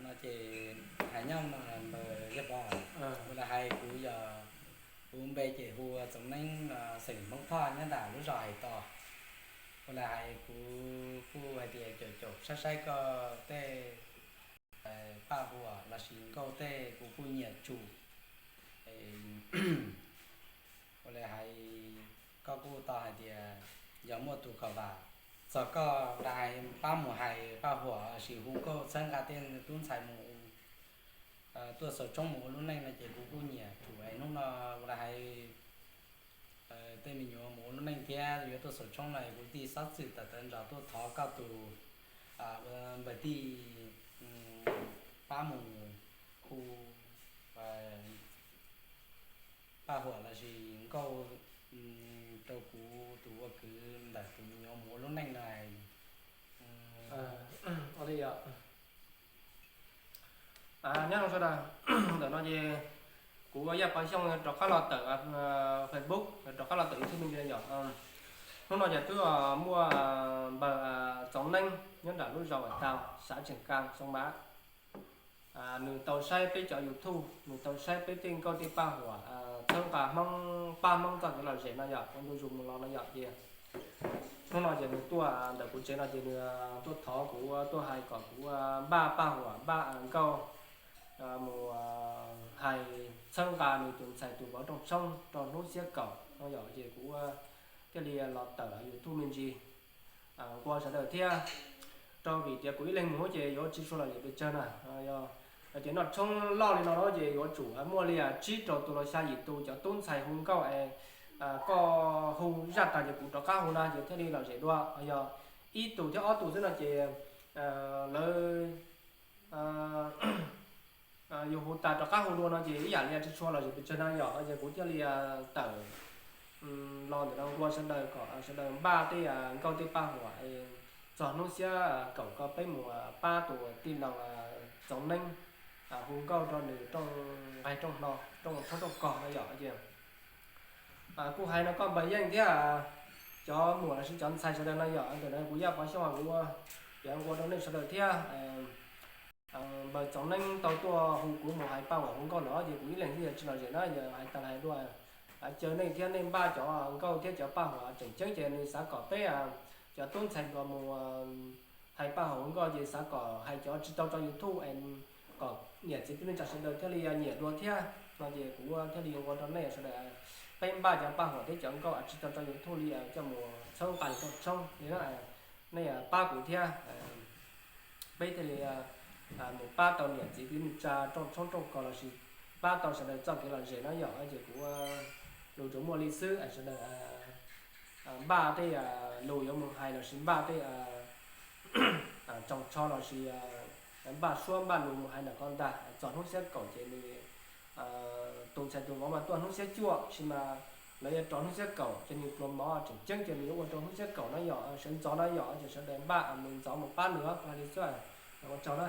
No ces hais nyob no npawg Yaj Pov, ua li hais kuv yog, kuv npe ces hu Txoov Neeb, xeem Hmoob Thoj nyob nram lub zos Hais Tos. Ua li hais kuv kuj hais tias caum caum saib saib koj tej paj huam lossis nkauj tej kuv kuj nyiam tsum. Ua li hais koj kuj tau hais tias yog muaj tus kom vam txog koj ua li hais pab mus hais paj huam lossis hu nkauj txhawb nqa tej tub ntxhais mus tuaj xaus tshoob mus ua lub neej no ces kuv kuj nyiam tsum. Es hnub no ua li hais tej me nyuam mus ua lub neej thiab yuav tuaj xaus tshoob no kuv thiaj xob txwm tawm tawv ntsos tuaj thov koj tus npawg tij pab mus hu paj huam lossis nkauj rau kuv tus ua kwv ntawm tus me nyuam mus ua lub neej no. Nyob zoo sawv daws, ntawm no ces kuv Yaj Pov Xyooj rov qab los tawm Facebook, rov qab los tawm YouTube me ntsis yom. Hnub no ces twb muaj npawg Txoov Neeb nyob nram lub zos Ais Tau, xav Tseem Kaas, Xoo Npav. Nws tau saib peb cov YouTube, nws tau saib peb tej nkauj tej paj huam txhawb nqa Hmoob, pab Hmoob txoj kev lom zem no yom, ua ntu zus mus los no yom ces hnub no ces nws tuaj ntawm kuv tsev no ces nws tuaj thov kuv tuaj hais kom kuv npaj paj huam npaj nkauj mus hais txhawb nqa nws tus ntxhais tus vauv rooj tshoob rau hnub xiab kaum no yom ces kuv thiaj li los tawm YouTube me ntsis nqua sawv daws thiab, rau vim tias kuv ib leeg mus ces yuav tsis tshua lom zem pes tsawg na. Yog hais tias noj tshoob loj li no na ces yuav tsum muaj li tsib rau tus los xya yim tus cov tub ntxhais hu nkauj es koj hu zaj tas ces kuv rov qab hu na ces thiaj li lom zem dua. Yog ib tus thiab ob tus xwb no ces lawv yus hu tas rov qab hu dua no ces ib yam li tsis tshua lom zem pes tsawg na yom, ces kuv thiaj li tawm los ntawm no nqua sawv daws kom sawv daws npaj tej nkauj tej paj huam txog hnub xiab kaum ko peb mus pab tus tij laug Txoov Neeb hu nkauj rau nws rooj nqaij rooj hno, rooj tshoob rooj kos no yom ces kuj hais no koj npawg Yeej thiab cov muam lossis cov ntxhais sawv daws no yom, ntawm no kuv Yaj Pov Xyooj kuv yuav nqua rau nej sawv daws thiab. Npawg Txoov Neeb tau tuaj hu kuv mus hais paj huam hu nkauj no ces kuv ib leeg thiaj tsis lom zem na, yog hais tas hais dua, caw nej thiab nej npaj cov nkauj thiab cov paj huam tseem ceeb ces nws xav kom peb cov tub ntxhais nkaus mus hais paj huam hu nkauj ces xav kom hais cov tsis tau tso YouTube es kom niam txiv kwv tij neej tsa sawv daws thiaj li nyiam dua thiab no ces kuv thiaj li nqua rau nej sawv daws, peb npaj cov paj huam thiab cov nkauj tsis tau tso YouTube li coj mus txhawb nqa nws rooj tshoob li na, nej pab kuv thiab. Peb thiaj li mus pab tau niam txiv kwv tij neej tsa rooj tshoob rooj kos lossis pab tau sawv daws txoj kev lom zem no yom, ces kuv lus tsuas muaj li xwb, sawv daws npaj tej lus yuav mus hais lossis npaj tej tsoos tsho lossis npaj suab npaj lus mus hais ntawm ko ntag. Txog hnub xiab kaum ces nws tus ntxhais tus vauv mas tuaj hnub xiab cuaj sis mas lawv yuav rov hnub xiab kaum ces nws pluas mov tseem ceeb ces nws yuav ua rau hnub xiab kaum na yom, sawv ntxov na yom, ces sawv daws npaj mus ntxov mus pab nws hais li xwb. Ua tsaug na.